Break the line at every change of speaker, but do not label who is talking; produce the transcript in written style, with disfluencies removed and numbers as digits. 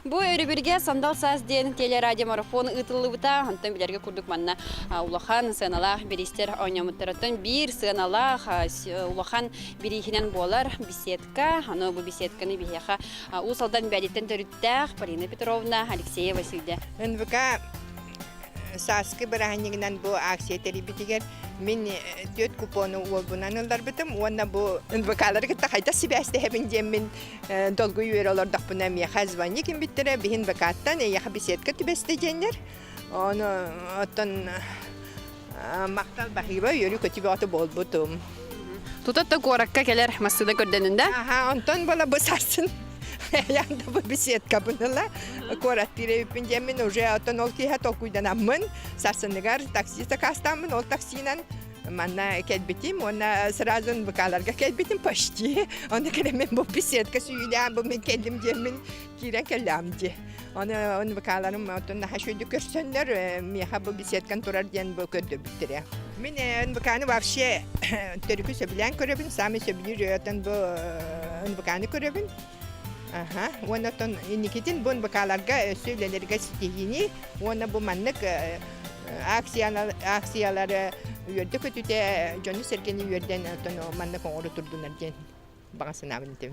Бу өрөбүлгэ Сандал саас диэн телерадиомарафон ыытыллыбыта. Онтон билэргэ курдук манна улахан сыаналаах бириистэр оонньоммуттарыттан биир сыаналаах улахан бирииһинэн буолар беседка. Аны бу беседканы биһиэхэ Уус Алдан Бээдиттэн төрүттээх Полина Петровна Алексеева сүүйдэ.
НВК сааскы бырааһынньыгынан бу акция тэрийбитигэр мин түөрт купону уолбунан ылларбытым уонна бу НВК-лары кытта хайдах сибээстэһэбин диэммин долгуй үөрэ олордохпуна миэхэ звонни кимбиттэрэ биһин ВК-ттан эйиэхэ беседка түбэстэ диэннэр ону оттон махтал баһыыба үөрүү көтүү бөҕөтө буолбутум.
Тута да куоракка кэлэр массыына көрдөнүн да?
Аха, онтон буола бу сарсын янда бу беседкабын ыла куорат тирэбиппин диэммин уже оттон ол киэһэ толкуйданаммын сарсыныгар такси сакаастааммын ол таксинан манна кэлбитим уонна сразу НВК-ларга кэлбитим почти ону кэлэммин бу беседка сүйүлээн бу мин кэллим диэммин киирэн кэллэм дии ону НВК-ларым оттон наһаа үчүгэйдик көрсөннөр миэхэ бу беседкан турар диэн бу көрдөбүттэрэ мин НВК-ны вообще төрүкү сөбүлээн көрөбүн саамай сөбүлүүр оттон бу НВК-ны көрөбүн Аха. Уонна оттон инникитин бу НВК-ларга өссө үлэлэргэ ситиһиини уонна бу маннык акциялары үөрдэ-көтүтэ дьону-сэргэни үөрдэн оттон маннык оҥоро турдунар диэн баҕа санаабын этэбин.